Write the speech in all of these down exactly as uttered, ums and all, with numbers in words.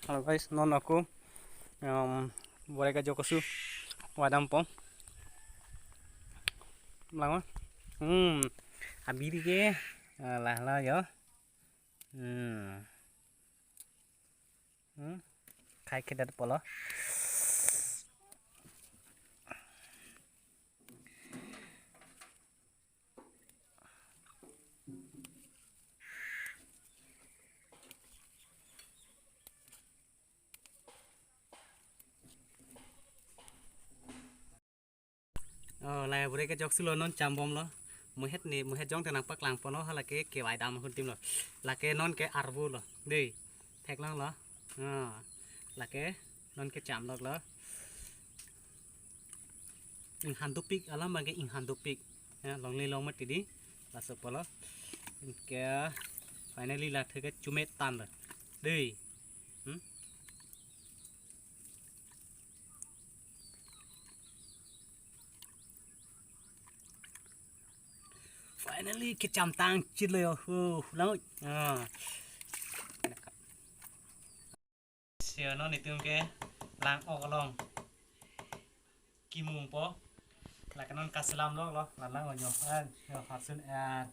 Hello guys, non ako, um, boreka jok asu vadampo. Langnon. Hmm, abiri ke, ah, lahlo yo. Hmm. Hmm. Khai kedat polo. Oh, la boreka jok sulo, non chambomlo. Muhet ni, muhet jong tenang paklangponlo, ha lake kevai dam ahut timlo. Lake non ke arvo lo. Dei, theklonglo. Ah, lake non ke chamloklo. Inghan dopik, alam abang ke inghan dopik. Ya, longle long mati di. Laso polo. Ke finally la theke chume tanlo. Dei. Hmm? Finally, kecham tang chitlo yo. Huh, lang. Ah. Sio non itum ke lang-ok along kimungpo. Lake non kaselamloklo, la lang onyo. An, yo harsun an.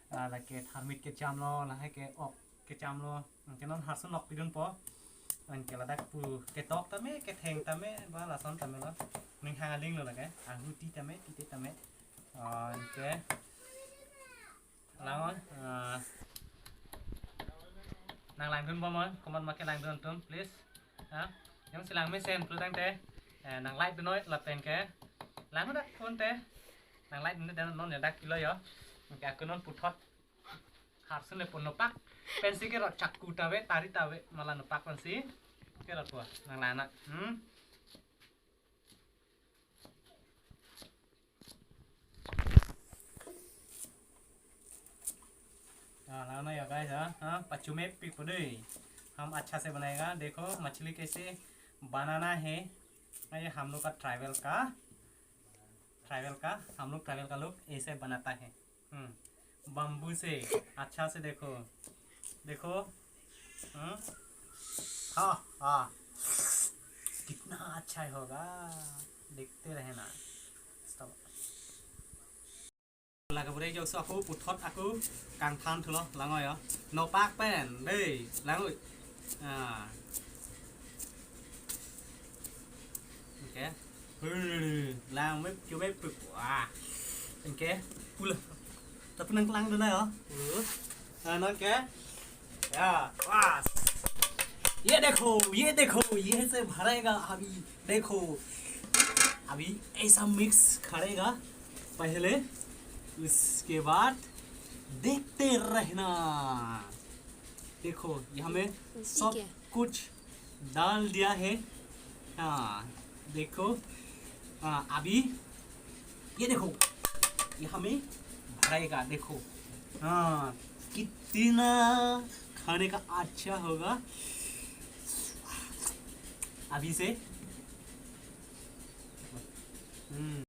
Ah, lake tharmit kechamlo, lahai ke ok kechamlo. Anke non harsun ok pidunpo. Anke ladak pu ketok tame, ketheng tame, ba lason tamelo. Ning hang alinglo lake. Ahu ti tame, tite tame. Ah, anke langnon, ah, nang langdunpo mon, komat ma kelangdun atum, please. Ha? Jongsi lang mesen pulotangte, eh, nang like dunnoi lapen ke. Langnon dak phone te. Nang like dun dan non ya dak kilo yo. Anke ako non puthot harsun le pon nopak. Pensi kerot, chaku ta ave, tari ta ave, mala nopak pensi kerotpo. Nang langnon. Hmm. हाँ, लाना या गाइस, हाँ, हाँ, पचुमे पिक पड़े। हम अच्छा से बनाएगा। देखो, मछली कैसे बनाना है। ये हम लोग का ट्राइबल का, ट्राइबल का, हम लोग ट्राइबल का लोग ऐसे बनाता है। हम्म, बम्बू से। अच्छा से देखो, देखो। हम्म, हाँ, हाँ, कितना अच्छा होगा, देखते रहना। Stop. Lake boreka jok asu ako puthot ako kangthan thulo, langnon yo. Nopak pen, dei, langnon. Ah. Anke. Lang mep, kyo mep, wah. Anke. Pula. Tapi nang langdun yo. Pula. Ah, non ke. या, वाह। ये देखो, ये देखो, ये से भरेगा अभी। देखो, अभी ऐसा मिक्स करेगा पहले, उसके बाद देखते रहना। देखो, यहाँ में सब कुछ डाल दिया है। हाँ, देखो, हाँ, अभी ये देखो, यहाँ में भरेगा, देखो। हाँ, कितना खाने का अच्छा होगा। अभी से, हम्म।